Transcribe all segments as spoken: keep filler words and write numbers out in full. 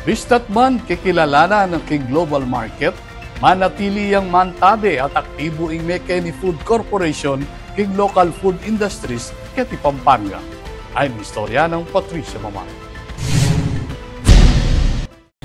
Bista't man kekilalanan na king global market, manatili yang mantade at aktibu ing McKinney Food Corporation king local food industries keti Pampanga. Ayon king istorya nang Patricia Mamang.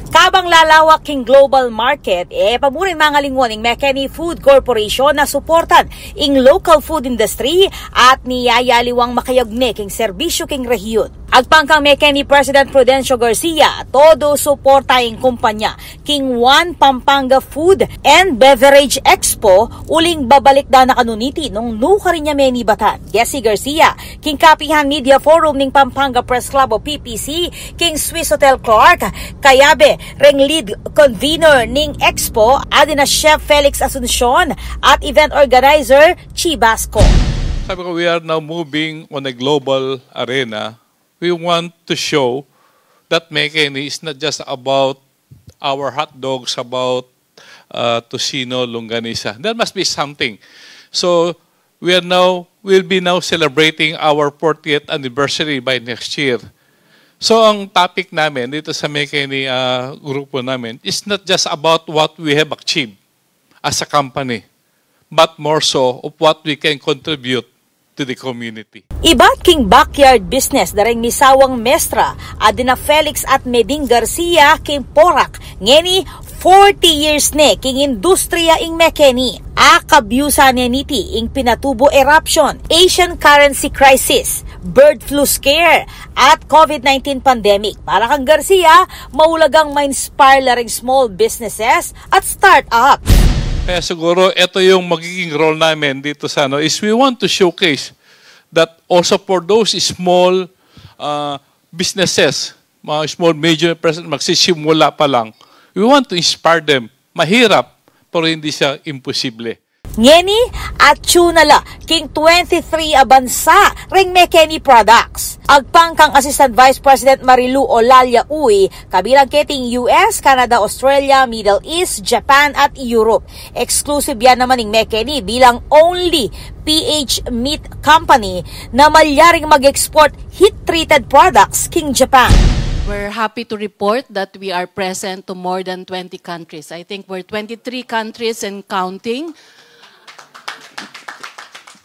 Kabang lalawak king global market, e pa mu rin mangalinguan ing McKinney Food Corporation na suportan ing local food industry at niyayaliwang makayugne king serbisyu king rehiyun. Agpang kang McKinney President Prudencio Garcia, todo suporta ing kumpanya king One Pampanga Food and Beverage Expo, uling babalik da na kanu niti nung nukarin ya menibatan. Jesse Garcia, king Kapihan Media Forum ning Pampanga Press Club o P P C, king Swiss Hotel Clark, kayabe reng lead convener ning Expo, adina Chef Felix Asuncion at event organizer Chi Basco. Sabi ko, we are now moving on a global arena. We want to show that McKinney is not just about our hot dogs, about uh, tocino, longanisa. There must be something. So we are now, we'll be now celebrating our fortieth anniversary by next year. So ang topic namin dito sa McKinney uh, grupo namin is not just about what we have achieved as a company, but more so of what we can contribute to the community. Ibat king backyard business da reng misawang mestra, adina Felix at Meding Garcia king Porac, ngeni forty years ne king industriya ing McKinney. Akabyusan ne niti ing pinatubu eruption, Asian currency crisis, bird flu scare, at COVID nineteen pandemic. Para kang Garcia, maulagang ma-inspire la reng small businesses at startups. Kaya siguro ito yung magiging role namin dito sa ano is we want to showcase that also for those small uh, businesses, mga small, medium, present, magsisimula pa lang, we want to inspire them. Mahirap, pero hindi siya imposible. Ngeni, atyu na la king twenty-three a bansa reng McKinney products. Agpang kang Assistant Vice President Marilu Olalia Uy, kabilang keting U S, Canada, Australia, Middle East, Japan at Europe. Exclusive ya naman ing McKinney bilang only P H meat company na malyaring mag-export heat-treated products king Japan. We're happy to report that we are present to more than twenty countries. I think we're twenty-three countries and counting.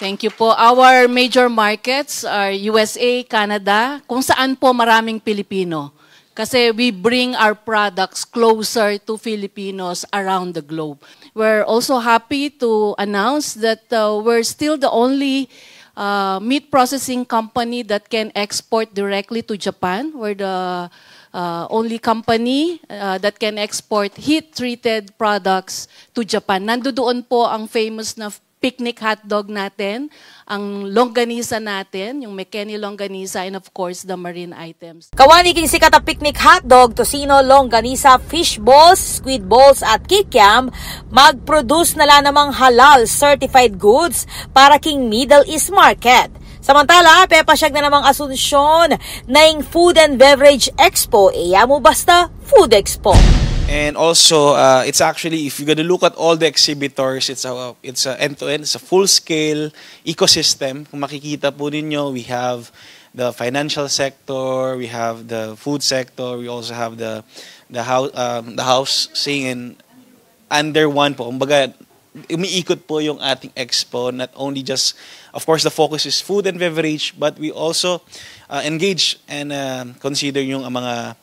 Thank you po. Our major markets are U S A, Canada, kung saan po maraming Pilipino. Kasi we bring our products closer to Filipinos around the globe. We're also happy to announce that uh, we're still the only uh, meat processing company that can export directly to Japan. We're the uh, only company uh, that can export heat-treated products to Japan. Nandoon po ang famous na picnic hotdog natin, ang longganisa natin, yung McKinney longganisa, and of course, the marine items. Kawani king sikat a picnic hotdog, tocino, longganisa, fish balls, squid balls, at kikiam, mag-produce na la namang halal certified goods para king Middle East market. Samantala, pepasyag na namang Asuncion na ing Food and Beverage Expo, e ya mu basta Food Expo. And also, uh, it's actually, if you're gonna look at all the exhibitors, it's a, it's a end-to-end, it's a full-scale ecosystem. Kung makikita po ninyo, we have the financial sector, we have the food sector, we also have the the house um, the housing and under one po. Kumbaga, umiikot po yung ating expo. Not only just, of course, the focus is food and beverage, but we also uh, engage and uh, consider yung mga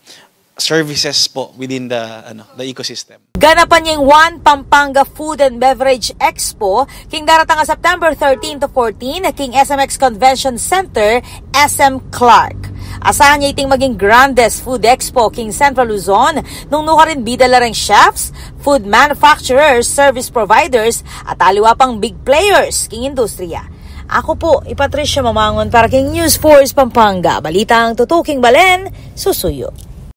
services po within the ano the ecosystem. Ganapan ya ing One Pampanga Food and Beverage Expo king daratang a September thirteen to fourteen king S M X Convention Center, S M Clark. Asahan ya iting maging grandest food expo king Central Luzon nung nukarin bida la reng chefs, food manufacturers, service providers, at aliwa pang big players king industriya. Ako po i Patricia Mamangon para king News Force Pampanga. Balitang tutuking balen, susuyu.